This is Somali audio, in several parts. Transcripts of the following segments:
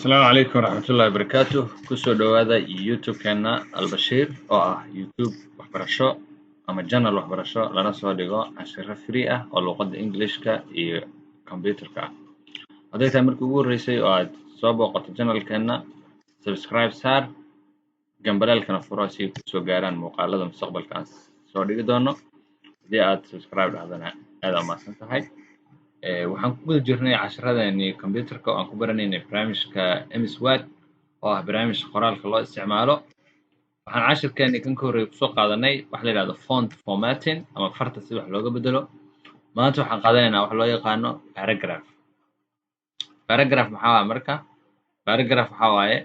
Asalaamu calaykum waraxmatullahi wabarakaatuh. Kusoo dhowaada YouTube-keena Albashiir, oo ah YouTube waxbarasho ama channel waxbarasho, lana soo dhigo cashiro free ah oo luuqadda Englishka iyo computerka ah. Hadday tahay markii ugu horreysay oo aad soo booqato channelkeena, subscribe saar, gambaleelkana furo si ay kusoo gaaraan muuqaalada mustaqbalka aan soo dhigi doono. Haddii aad subscribe dhahdana, aad aa mahadsan tahay. Waxaan ku guda jirnay casharadeenii computerka oo aan ku baranaynay barnaamijka MS Word, oo ah barnaamij qoraalka loo isticmaalo. Waxaan cashirkeenii kan ka horreeyay kusoo qaadanay waxa la yidhahdo font formatting ama farta si wax looga bedelo. Maanta waxaan qaadanaynaa wax loo yaqaano paragraph. Paragraph maxaa waaye? Marka paragraph waxaa waaye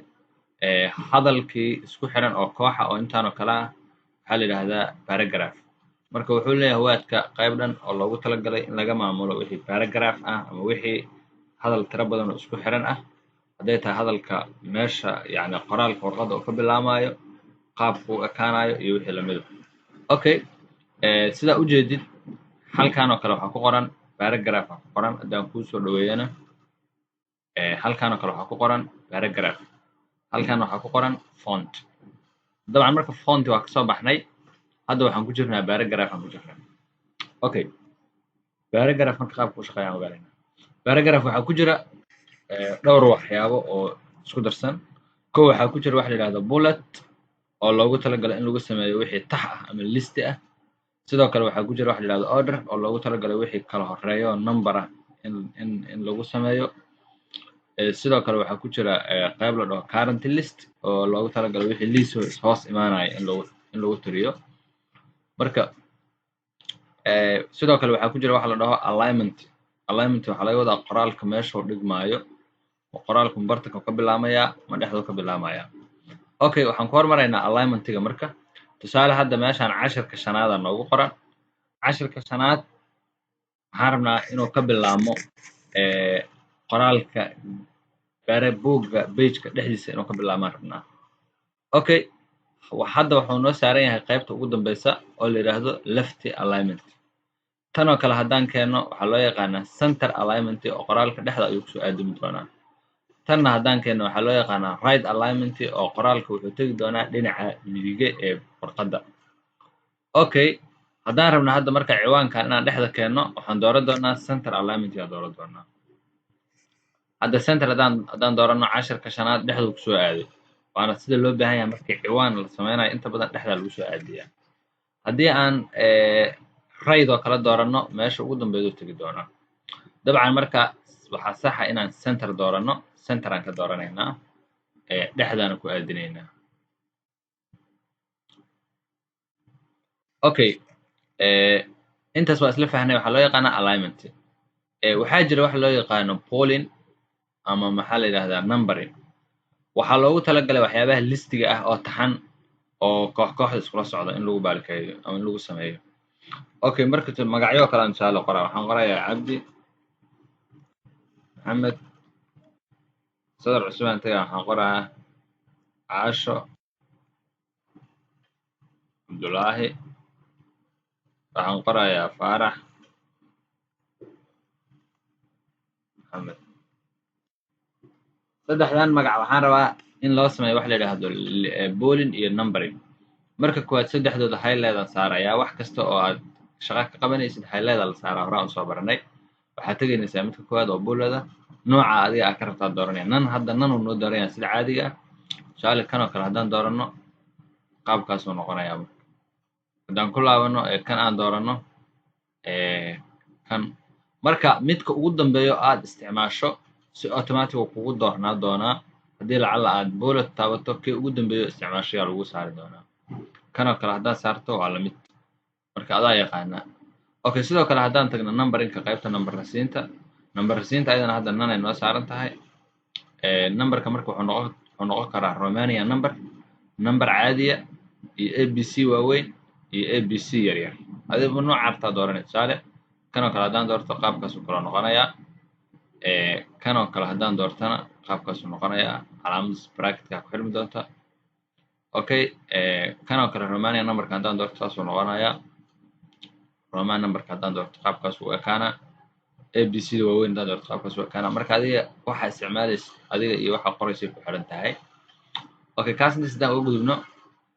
hadalkii isku xiran oo kooxa oo intaan oo kale ah waxaa la yidhahdaa paragraph. Marka wuxuu leeyahay Wordka qayb dhan oo loogu talagalay in laga maamulo wixii paragraph ah ama wixii hadal tiro badan oo isku xiran ah, hadday tahay hadalka meesha, yacni qoraalka warqadda uu ka bilaamayo, qaabka u ekaanayo iyo wixii lamida. Okay, sidaa ujeedid, halkan oo kale waxaa ku qoran paragraph aa ku qoran. Haddaan kuu soo dhaweeyana, halkan oo kale waxaa ku qoran paragraph, halkan waxaa ku qoran font. Dabcan marka font waa kasoo baxnay, hadda waxaan ku jirnaa paragraph aan ku jirnaa. Okay, paragraph marka qaabka u shaqeeya aan ogaanayna. Paragraph waxaa ku jira dhowr waxyaabo oo isku darsan. Kow, waxaa ku jira waxa la yidhahdo bullet, oo loogu talagalay in lagu sameeyo wixii tax ah ama list ah. Sidoo kale waxaa ku jira waxa la yidhahdo order, oo loogu talagalay wixii kala horeeyo oo number ah in lagu sameeyo. Sidoo kale waxaa ku jira qayb la dhaho current list, oo loogu talagalay wixii list hoos imaanaya in lagu tiriyo. Marka sidoo kale waxaa ku jira waxa la dhaho alignment. Alignment waxaa laga wadaa qoraalka meeshuu dhigmaayo. Qoraalku ma bartanka ka bilaamayaa, ma dhexdu ka bilaamayaa? Okay, waxaan ku hormaraynaa alignmentiga. Marka tusaale, hadda meeshaan cashirka shanaada noogu qoran. Cashirka shanaad waxaan rabnaa inuu ka bilaabmo qoraalka bare buugga pageka dhexdiisa inuu ka bilaabmaan rabnaa. Okay, hadda wuxuu noo saaran yahay qaybta ugu dambeysa oo la yidhaahdo left alignment. Tan oo kale haddaan keenno, waxaa loo yaqaanaa center alignment, oo qoraalka dhexda ayuu kusoo aadami doonaa. Tanna haddaan keenno, waxaa loo yaqaanaa right alignment, oo qoraalka wuxuu tegi doonaa dhinaca midige ee warqadda. Okay, haddaan rabno hadda marka ciwaankan inaan dhexda keenno, waxaan dooran doonaa center alignment ayaan dooran doonaa. Hadda center haddaan dooranno, cashirka shanaad dhexduu kusoo aaday, waana sida loo baahan yahay. Markii ciwaan la sameynayo, inta badan dhexdaa lagu soo aadiyaa. Haddii aan right oo kale dooranno, meesha ugu dambeyduu tegi doonaa. Dabcan marka waxaa saxa inaan center dooranno. Center aan ka dooranaynaa, dhexdaana ku aadinaynaa. Okay, intaas waa isla fahnay waxaa loo yaqaanaa alignment. Waxaa jira waxa loo yaqaano bolding ama maxaa la yidhahdaa numbering. Waxaa loogu talagalay waxyaabaha listiga ah oo taxan oo koox kooxda iskula socda in lagu baalkeeyo ama in lagu sameeyo. Okay, marka magacyo kale aan tusaale qoraa. Waxaan qorayaa Cabdi Maxamed. Sadar cusub aan tagaa, waxaan qorayaa Caasho Cabdullaahi, waxaan qorayaa Faarax Maxamed. Saddexdan magac waxaan rabaa in loo sameeyo wax la yidhaahdo bolding iyo numbering. Marka koowaad saddexdooda highlight aan saarayaa. Wax kasta oo aad shaqa ka qabanaysid highlight la saaraa, horaan usoo baranay. Waxaad tegaynaysaa midka koowaad oo bullet-da. Nooca adiga aad ka rabtaa dooranaya. None, hadda none uu noo dooranaya sida caadiga ah. Tusaale, kan oo kale haddaan dooranno, qaabkaasuu noqonayaa. Marka haddaan ku laabano ee kan aan dooranno, kan marka midka ugu dambeeyo aad isticmaasho si automatic uu kugu doornaa doonaa. Haddii lacalla aad bullet taabato, kii ugu dambeeyo isticmaasho yaa lagu saari doonaa. Kan oo kale haddaad saarto, waa lamid. Marka adaa yaqaanaa. Okay, sidoo kale haddaan tagno numberingka, qaybta number siinta, number siinta ayadana hadda none ay noo saaran tahay. Numberka marka wuxuu noqon karaa Romanian number, number caadiya iyo ABC waaweyn iyo ABC yar yar. Adiba nooca rabtaa dooranay. Tusaale, kan oo kale haddaan doorto, qaabkaasuu kaloo noqonayaa. Kan oo kale haddaan doortana, qaabkaasuu noqonayaa, calaamadaas bracketka ku xirmi doonta. Okay, kan oo kale Romanian numberka haddaan doorto, saasuu noqonayaa. Roman numberka haddaan doorto, qaabkaas uu ekaanaa. A B C da waaweyn haddaad doorto, qaabkaas u ekaanaa. Marka adiga waxaa isticmaalaysa, adiga iyo waxaa qoraysay ku xiran tahay. Okay, kaas inta sidaan uga gudubno,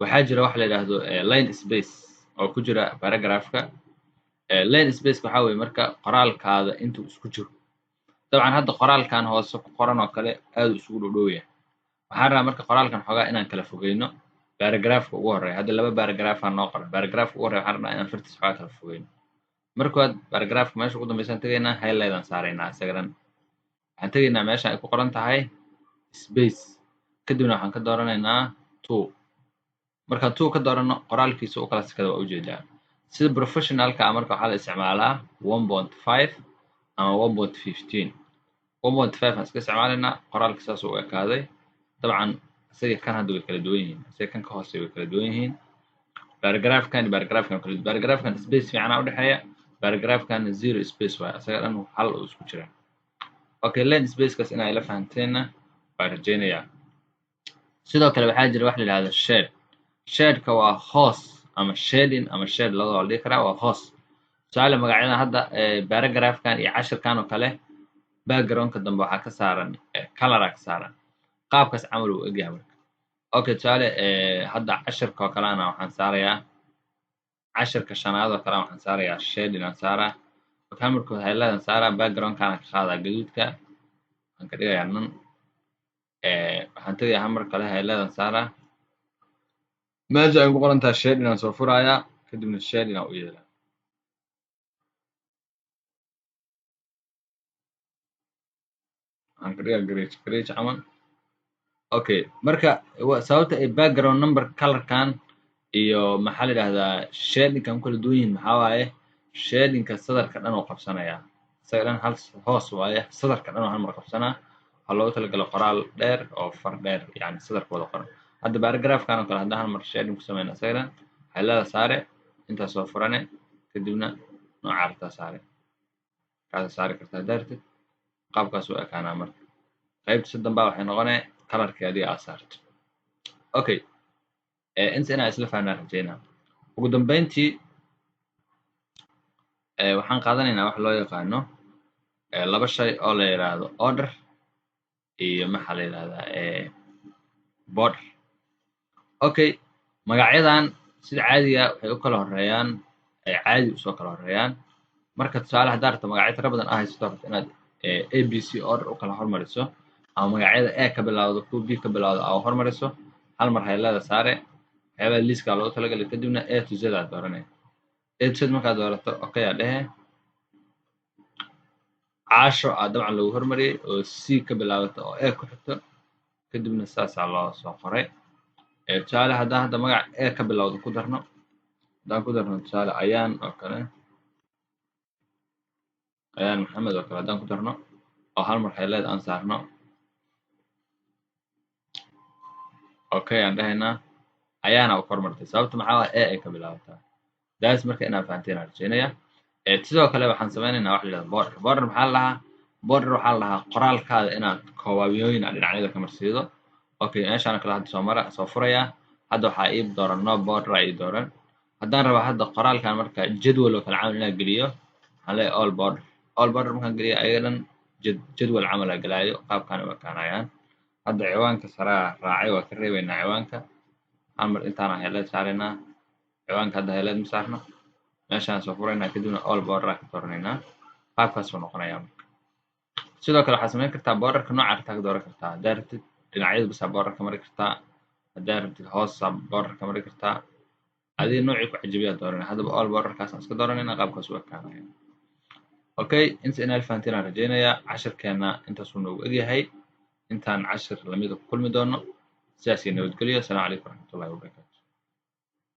waxaa jira waxa la yidhaahdo line space oo ku jira paragraphka. Line space waxaa weeye marka qoraalkaada intuu isku jiro. Dabcan hadda qoraalkan hoose ku qoran oo kale aad uu isugu dhow yahay. Waxaan rabaa marka qoraalkan xoogaa inaan kala fogeyno. Paragraphka ugu horeeya, hadda laba paragraph aan noo qoran, paragraphka ugu horeeya waxaan rabnaa inaan fartiisa xoogaa kala fogeyno. Marka koowaad paragraphka meesha ugu dambeysaan tegaynaa, highlight aan saaraynaa isaga dhan. Waxaan tegaynaa meesha ay ku qoran tahay space, kadibna waxaan ka dooranaynaa 2. Markaan 2 ka doorano, qoraalkiisa u kala sikada waa ujeedaa. Sida professionalka ah marka waxaa la isticmaalaa 1.5 ama 1.15. 1.5 aan iska isticmaalaynaa. Qoraalka saas u ekaaday. Dabcan isaga kan hadda way kala duwan yihiin, isaga kan ka hooseeya way kala duwan yihiin. Paragraphkan iyo paragraphkan kala, paragraphkan space fiican aa udhexeeya, paragraphkan zero space waaye, isaga dhan hal uu isku jiraa. Okay, line spacekaas inaa ila fahamteenna waa rajaynayaa. Sidoo kale waxaa jira wax la yidhahdo shade. Shadeka waa hoos, ama shading ama shade labada waa la dhihi karaa, waa hoos. Tusaale, magacyadan hadda paragraphkan iyo cashirkan oo kale, backgroundka dambe waxaa ka saaran color ka saaran, qaabkaas camal uu egyahay marka. Okay, tusaale hadda cashirka oo kalena waxaan saarayaa, cashirka shanaad oo kale waxaan saarayaa shading aan saaraa. Okay, marka highlight aan saaraa, backgroundkaana ka qaadaa gaduudka, waxaan ka dhigayaa none. Waxaan tegayaa hamar kale, highlight aan saaraa, meesha ay ku qoran tahay shading aan soo furayaa, kadibna shading aan u yeelaa. Waxaan ka dhigaa grey, grey camal. Okay, marka sababta ay background number colorkan iyo maxaa la yidhahdaa shadingkan ku kala duwan yihiin maxaa waaye? Shadingka sadarka dhan oo qabsanayaa, isaga dhan hal hoos waaye, sadarka dhan oo hal mar qabsanaa. Waxaa loogu talagalay qoraal dheer oo far dheer, yani sadarka wada qoran. Hadda paragraphkan oo kale haddaan hal mar shading ku sameyna, isaga dhan highlight saare, intaas soo furane, kadibna nooca rabtaa saare, kaasa saari kartaa haddaa rabtid. Qaabkaas u ekaanaa. Marka qaybta si dambaa waxay noqonaya colorkii adiga aad saarto. Okay, inta inaa isla fahnaa rajeynaa. Ugu dambeyntii waxaan qaadanaynaa wax loo yaqaano laba shay oo la yidhaahdo order iyo maxaa la yidhahdaa border. Okay, magacyadan sida caadiga waxay u kala horeeyaan, ay caadi usoo kala horeeyaan. Marka tusaale, haddaad rabto magacyo tiro badan ah haysato, rabto inaad A B C order u kala hormariso, ama magacyada A ka bilowdo, kuwa B ka bilowdo aa hormariso, hal mar highlight saare, waxyaabaha liiska loogu talagalay, kadibna A to Z aad dooranaya. A to Z markaad doorato, okay aa dhehe. Caasho aa dabcan lagu hormariyey oo C ka bilaabata oo A ku xigto, kadibna saasaa loo soo qoray. Tusaale, haddaan hadda magac A ka bilowdo ku darno, haddaan ku darno tusaale Ayaan oo kale, Ayaan Maxamed oo kale haddaan ku darno oo hal mar highlight aan saarno, okay aan dhahaynaa, Ayaana u kormartay. Sababta maxaa waa? A ay ka bilaabataa. Daas marka inaad fahanteen aan rajeynaya. Sidoo kale waxaan sameynaynaa wax la yidhahdo border. Border maxaa la dhahaa? Border waxaa la dhahaa qoraalkaada inaad koobaabiyooyin aad dhinacyada ka marsiido. Okay, meeshaan kale hadda soo mara, soo furayaa. Hadda waxaa ii dooran no border aa ii dooran. Haddaan raba hadda qoraalkan marka jadwal oo kale camal inaan geliyo, waxaan leeyahay all border. All border markaan geliyo, ayaga dhan jadwal camal aa gelaayo, qaabkaan u ekaanayaan. Hadda ciwaanka saraa raacay, waa ka reebaynaa ciwaanka. Hal mar intaana highlight saaraynaa. Ciwaanka hadda highlight ma saarno. Meeshaan soo furaynaa, kadibna all border aa ka dooranaynaa. Qaabkaasuu noqonayaa. Marka sidoo kale waxaad samayn kartaa borderka nooca rabtaa ka dooran kartaa. Haddaa rabtid dhinacyada basaa border ka mari kartaa, haddaa rabtid hoosaa border ka mari kartaa, adiga noocii ku cajabiyaa dooranaya. Haddaba all borderkaasaan iska dooranayna, qaabkaas u ekaanaya. Okay, inta inaad fahanteen aan rajeynayaa. Cashirkeena intaasuu noogu egyahay. Intaan cashir lamida ku kulmi doono, sidaas iyo nabadgelyo. Asalaamu calaykum waraxmatullahi wabarakatu.